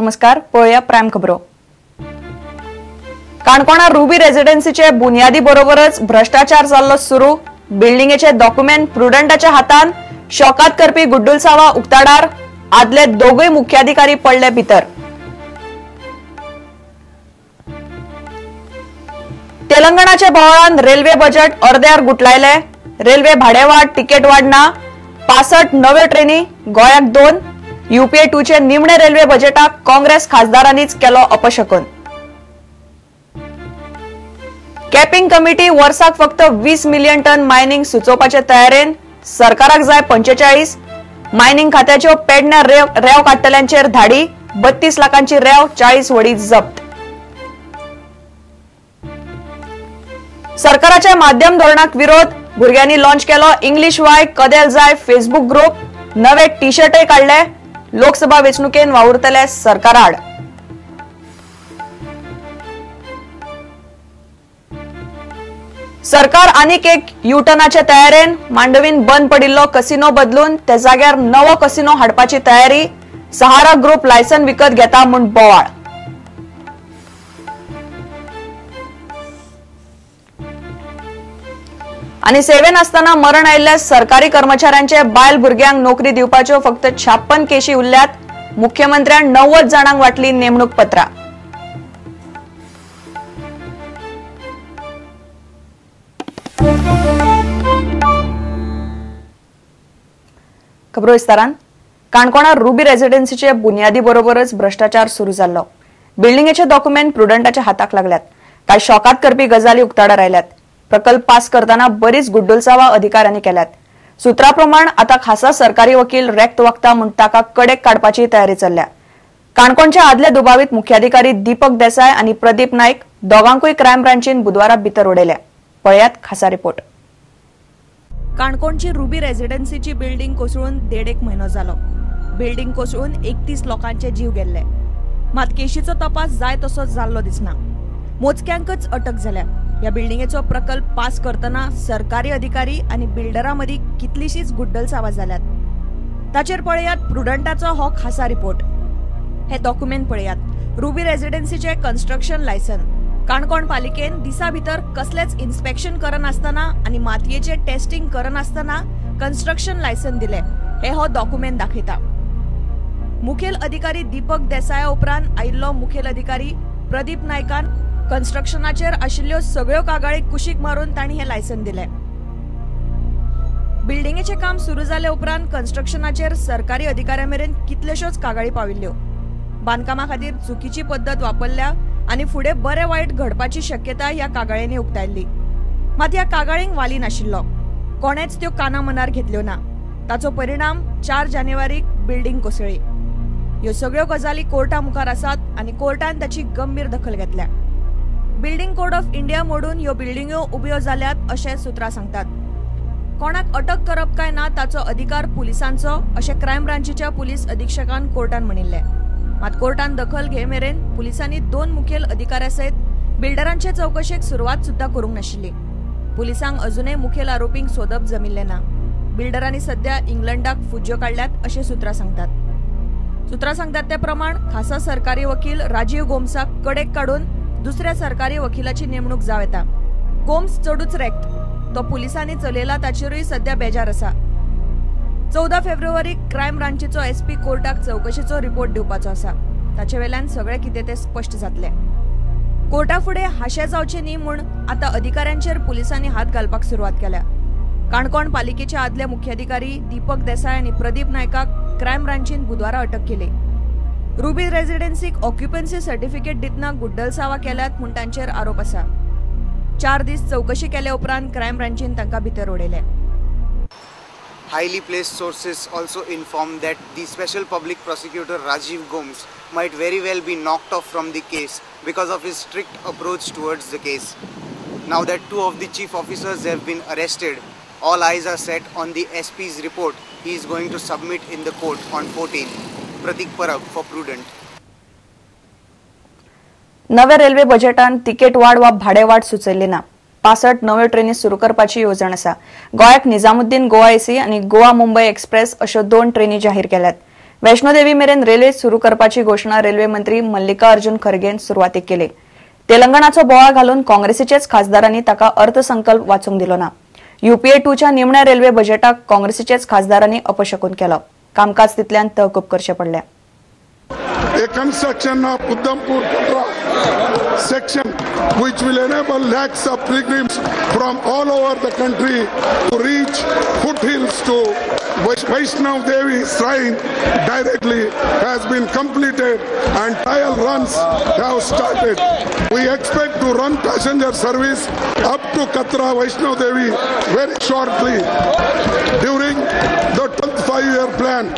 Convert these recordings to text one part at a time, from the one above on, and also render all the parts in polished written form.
नमस्कार, पळोवया प्रायम खबरो। काणकोणा रुबी रेजिडेन्सीचे बुनियादी बरोबरच भ्रष्टाचार जाल्लो सुरू। बिल्डिंगेचे डॉक्युमेंट प्रुडंटाच्या हातान शॉकात करपी गुड्डुलसावा उक्ताडार, आदले दोगूय मुख्याधिकारी पडले भितर। तेलंगणाच्या बोवाळान रेल्वे बजेट अर्द्यार गुटलायले। रेल्वे भाडे वाड, तिकेट वाड ना, 65 नव्यो ट्रेनी, गोंयाक 2। यूपीए 2 चे निमणे रेल्वे बजेटाक काँग्रेस खासदारांनीच केलो अपशकन। कॅपिंग कमिटी वर्साक फक्त 20 मिलियन टन मायनिंग सुचोवपाचे तयारेन, सरकाराक जाय 45। मायनिंग खात्याच्यो पेडण्या रेंव काडटल्यांचेर धाडी, 32 लाखांची रेंव 40 वडी जप्त। सरकाराच्या माध्यम धोरणाक विरोध, भुरग्यांनी लॉन्च केलो इंग्लिश वाय कदेल जाय फेसबुक ग्रुप, नवे टी शर्टय काडले। लोकसभा वेंचणुकेन वावुरतले सरकाराआड। सरकार आनीक एक युटर्नाचे तयारेन, मांडवीन बंद पडिल्लो कसिनो बदलून त्या जाग्यार नवो कसिनो हाडपाची तयारी। सहारा ग्रुप लायसन विकत घेता म्हूण बोवाळ। आनी सेवेन आसतना मरण आयिल्ल्या सरकारी कर्मचाऱ्यांचे बायल भुरग्यांक नोकरी दिवपाच्यो फक्त 56 केशी उरल्यात। मुख्यमंत्र्यान 90 जाणांक वांटली नेमणूक पत्रां। खबरो विस्तारान। काणकोणा रुबी रेजिडेन्सीचे बुनियादी बरोबरच भ्रष्टाचार सुरू जाल्लो। बिल्डिंगेचे डॉक्युमेंट प्रुडंटाच्या हाताक लागल्यात। कांय शॉकात करपी गजाली उक्ताडार आयल्यात। प्रकल्प पास करताना बरीच गुड्डुलसावा अधिकाऱ्यांनी केल्यात। सूत्राप्रमाण आता खासा सरकारी वकील रेक्त वक्ता म्हूण ताका कडेक काडपाची तयारी चल्ल्या। काणकोणच्या आदले दुबावीत मुख्याधिकारी दीपक देसाय आनी प्रदीप नायक दोगांकूय क्रायम ब्रांचीन बुधवारा भितर उडयल्या। पळयात खासा रिपोर्ट। काणकोणची रुबी रेजिडेन्सीची बिल्डिंग कोसळून 1.5 म्हयनो जालो। बिल्डिंग कोसळून 31 लोकांचे जीव गेल्ले। मात केशीचो तपास जाय तसो जाल्लो दिसना। मोजक्यांकच अटक जाल्या। ह्या बिल्डिंगेचो प्रकल्प पास करतना सरकारी अधिकारी आनी बिल्डरां मदीं कितलीशीच गुड्डलसावां जाल्यात। ताचेर पळयात प्रुडंटाचो हो खासा रिपोर्ट। हे डॉक्युमेंट पळयात। रुबी रेजिडेन्सीचे कन्स्ट्रक्शन लायसन काणकोण पालिकेन दिसा भितर कसलेच इन्स्पेक्शन करनासतना आनी मातयेचे टेस्टिंग करनासतना कन्स्ट्रक्शन लायसन दिले हे हो डॉक्युमेंट दाखयता। मुखेल अधिकारी दीपक देसाया उपरांत आयिल्लो मुखेल अधिकारी प्रदीप नायकान कन्स्ट्रक्शनाचेर आशिल्ल्यो सगळ्यो कागाळी कुशीक मारून तांणी हे लायसन दिले। बिल्डिंगेचें काम सुरू जाले उपरांत कन्स्ट्रक्शनाचेर सरकारी अधिकाऱ्यां मेरेन कितल्योश्योच कागाळी पाविल्ल्यो। बांदकामा खातीर चुकीची पद्दत वापरल्या आनी फुडें बरें वायट घडपाची शक्यता ह्या कागाळींनी उक्तायल्ली। मात ह्या कागाळींक वाली नाशिल्लो। कोणेच त्यो काना मनार घेतल्यो ना। ताचो परिणाम 4 जानेवारीक बिल्डिंग कोसळ्ळी। ह्यो सगळ्यो गजाली कोर्टा मुखार आसात आनी कोर्टान ताची गंभीर दखल घेतल्या। बिल्डिंग कोड ऑफ इंडिया मोडून ह्यो बिल्डिंग्यो उब्यो जाल्यात अशें सूत्रां सांगतात। कोणाक अटक करप काय ना ताचो अधिकार पुलिसांचो अशें क्रायम ब्रांचीच्या पुलीस अधिक्षकान कोर्टान म्हणिल्लें। मात कोर्टान दखल घे मेरेन पुलिसांनी 2 मुखेल अधिकाऱ्यां सयत बिल्डरांचे चवकशेक सुरवात सुद्दां करूंक नाशिल्ली। पुलिसांक अजूनय मुखेल आरोपींक सोदप जमिल्लें ना। बिल्डरांनी सध्या इंग्लंडाक फुज्यो काडल्यात अशें सूत्रां सांगतात। सूत्रां सांगतात ते प्रमाण खासा सरकारी वकील राजीव गोम्साक कडेक काडून दुसऱ्या सरकारी वकिलाची नेमणूक जावं येता। गोम्स चडूच रेक्त, तो पुलिसांनी चलयला ताचेरूय सध्या बेजार आसा। 14 फेब्रुवारीक क्रायम ब्रांचीचो एसपी कोर्टाक चवकशेचो रिपोर्ट दिवपाचो आसा। ताचे वेल्यान सगळें कितें तें स्पश्ट जातलें। कोर्टा फुडें हाशे जावचे न्ही म्हूण आतां अधिकाऱ्यांचेर पुलिसांनी हात घालपाक सुरवात केल्या। काणकोण पालिकेचे आदले मुख्याधिकारी दीपक देसाय आनी प्रदीप नायकाक क्रायम ब्रांचीन बुधवारा अटक केली। रुबी रेजिडेन्सीक ऑक्युपन्सी सर्टिफिकेट दितना गुड्डलसावा केल्यात म्हूण तांचेर आरोप आसा। 4 दीस चवकशी केले उपरांत क्रायम ब्रांचीन तांकां भितर उडयले। Highly placed sources also inform that the special public prosecutor Rajiv Gomes might very well be knocked off from the case because of his strict approach towards the case. Now that 2 of the chief officers have been arrested, all eyes are set on the SP's report he is going to submit in the court on 14th. Pratik Parab for Prudent. नव्या railway बजेटान ticket वाड वा भाडे वाड सुचयली ना। 65 नव्यो ट्रेनी सुरू करपाची येवजण आसा। गोंयाक निजामुद्दीन गोवा एसी आनी गोवा मुंबय एक्सप्रेस अश्यो 2 ट्रेनी जाहीर केल्यात। वैष्णोदेवी मेरेन रेल्वे सुरू करपाची घोशणा रेल्वे मंत्री मल्लिकार्जुन खरगेन सुरवातीक केली. तेलंगणाचो बोवाळ घालून काँग्रेसीचेच खासदारांनी ताका अर्थसंकल्प वाचूंक दिलो ना. युपीए 2च्या निमण्या रेल्वे बजेटाक काँग्रेसीचेच खासदारांनी अपशकून केलो. कामकाज तितल्यान तहकूब करचें पडलें. A construction of Udhampur Katra section which will enable lakhs of pilgrims from all over the country to reach foothills to Vaishnav Devi shrine directly has been completed and trial runs have started. We expect to run passenger service up to Katra Vaishnav Devi very shortly. During the 12th five-year plan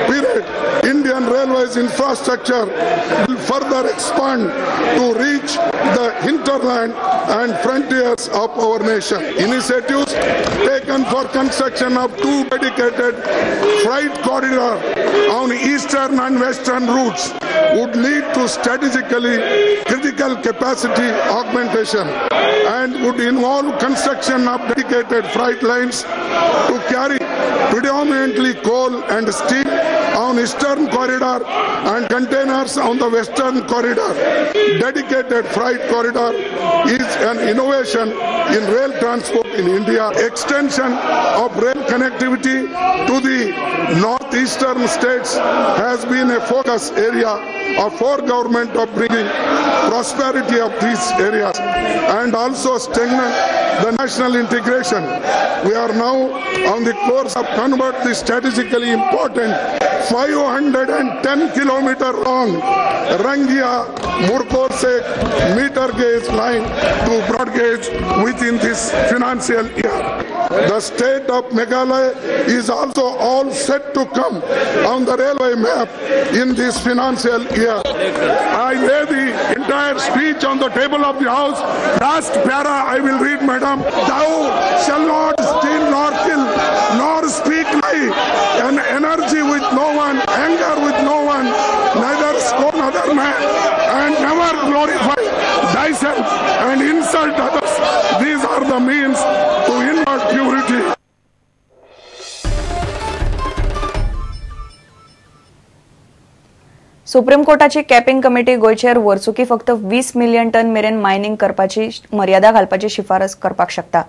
period, Indian Railways infrastructure will further expand to reach the hinterland and frontiers of our nation. Initiatives taken for construction of two dedicated freight corridors on eastern and western routes would lead to strategically critical capacity augmentation and would involve construction of dedicated freight lines to carry predominantly coal and steel on eastern corridor and containers on the western corridor. Dedicated freight corridor is an innovation in rail transport in India. Extension of rail connectivity to the northeastern states has been a focus area of our government of bringing prosperity of these areas and also strengthen the national integration. We are now on the course of convert the strategically important 510 kilometer long Rangia Murkorsek meter gauge line to broad gauge within this financial year. The state of Meghalaya is also all set to come on the railway map in this financial year. I lay the entire speech on the table of the house. Last para I will read, madam. Thou shall not steal nor kill nor speak lie, and energy with no one, anger with no one, neither scorn other man, and never glorify thyself and insult others. These are the means to inward purity. Supreme कोर्टाची capping committee गोंयचेर वर्सुकी फक्त 20 million ton मेरेन mining करपाची मर्यादा घालपाची शिफारस करपाक शकता.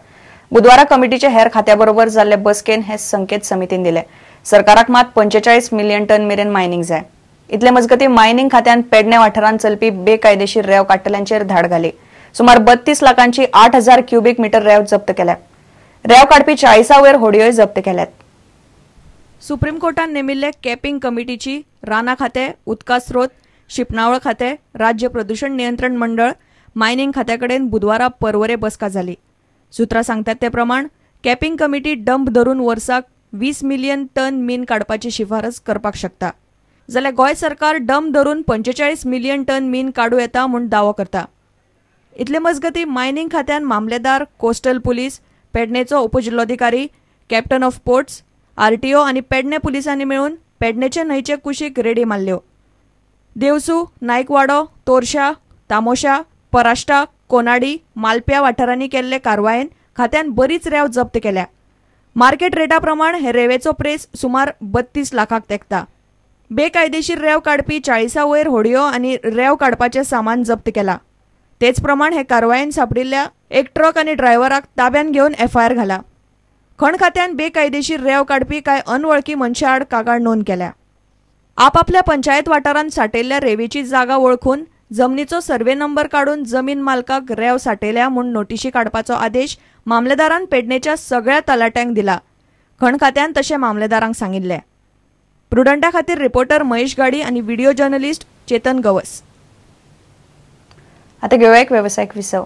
बुधवारा कमिटीचे हेर खात्या बरोबर जाल्ले बसकेन हे संकेत समितीन दिले. सरकाराक मात 45 मिलियन टन मेरेन मायनिंग जाय. इतले मजगती मायनिंग खात्यान पेडणे वाठारांत चलपी बेकायदेशीर रेंव काडटल्यांचेर धाड घाली. सुमार 32 लाखांची 8000 क्युबीक मिटर रेंव जप्त केल्या. रेंव काडपी 40 वयर होडयोय जप्त केल्यात. सुप्रीम कोर्टान नेमिल्ले कॅपिंग कमिटीची रानां खातें, उदका स्रोत, शिंपणावळ खातें, राज्य प्रदूषण नियंत्रण मंडळ, मायनिंग खात्या कडेन बुधवारा परवरे बसका जाली. सुत्रां सांगतात ते प्रमाण कॅपिंग कमिटी डंप धरून वर्साक 20 मिलियन टन मीन काडपाची शिफारस करपाक शकता. जाल्यार गोंय सरकार डंप धरून 45 मिलियन टन मीन काडूं येता म्हूण दावो करता. इतले मजगती मायनिंग खात्यान मामलेदार, कोस्टल पुलीस, पेडणेचो उपजिल्लोधिकारी, कॅप्टन ऑफ पोर्ट्स, आरटीओ आनी पेडणे पुलिसांनी मेळून पेडणेचे न्हंयचे कुशीक रेडी मारल्यो. देवसू, नायकवाडो, तोरशा, तामोशा, पराश्टा, कोनाडी, मालप्या वाठारांनी केल्ले कारवायेन खात्यान बरीच रेंव जप्त केल्या. मार्केट रेटा प्रमाण हे रेंवेचो प्रेस सुमार 32 लाखांक तेंकता. बेकायदेशीर रेंव काडपी 40 वयर होडयो आनी रेंव काडपाचें सामान जप्त केला. तेच प्रमाण हे कारवायेन सांपडिल्ल्या एक ट्रक आनी ड्रायव्हराक ताब्यात घेवन एफआयआर घाला. खण खात्यान बेकायदेशीर रेंव काडपी कांय अनवळखी मनशां आड कागाळ नोंद केल्या. आपापल्या पंचायत वाठारांत सांठयल्ल्या रेंवेची जागा वळखून जमनीचो सर्वे नंबर काडून जमीन मालकाक रेंव सांठयल्या म्हूण नोटिशी काडपाचो आदेश मामलेदारान पेडणेच्या सगळ्या तलाट्यांक दिला. खण खात्यान तशें मामलेदारांक सांगिल्लें. प्रुडंटा खातीर रिपोर्टर महेश गाडी आनी व्हिडिओ जर्नलिस्ट चेतन गवस. आता घेवया एक वेवसायीक विसव.